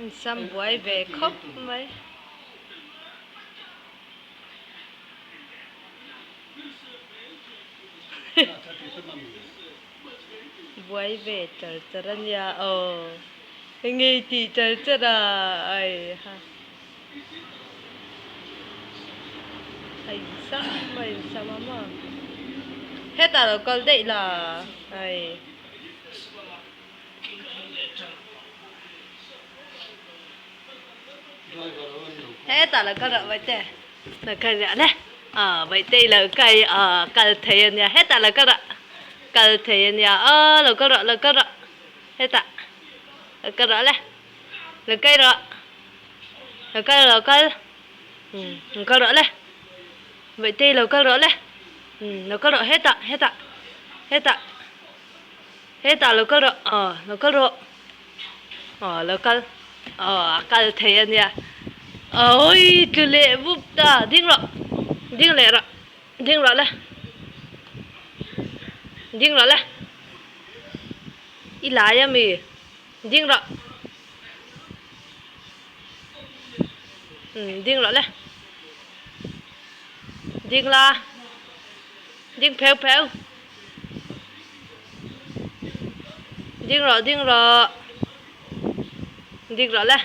Insam buai ve khawp mai. Buai ve char char a nia aw. Enge i tih char char a ai ha. A insam a insam a maw. Hetah lo kal daih la ai. Hetah lo kal rawh Vaihte lo kal rawh le aw Vaihte i lo kai aw kal thei a nia hetah lo kal rawh kal thei a nia aw lo kal rawh lo kal rawh hetah lo kal rawh le lo kai rawh lo kal lo kal umm lo kal rawh le Vaihte i lo kal rawh le umm lo kal rawh hetah hetah hetah. Hetah lo kal rawh aw lo kal rawh aw lo kal aw a kal thei a nia awii tlu leh vup ta ding rawh ding leh rawh ding rawh le ding rawh le i lai ami ding rawh umm ding rawh le ding la ding pheu pheu. Ding rawh ding rawh ding rawh le.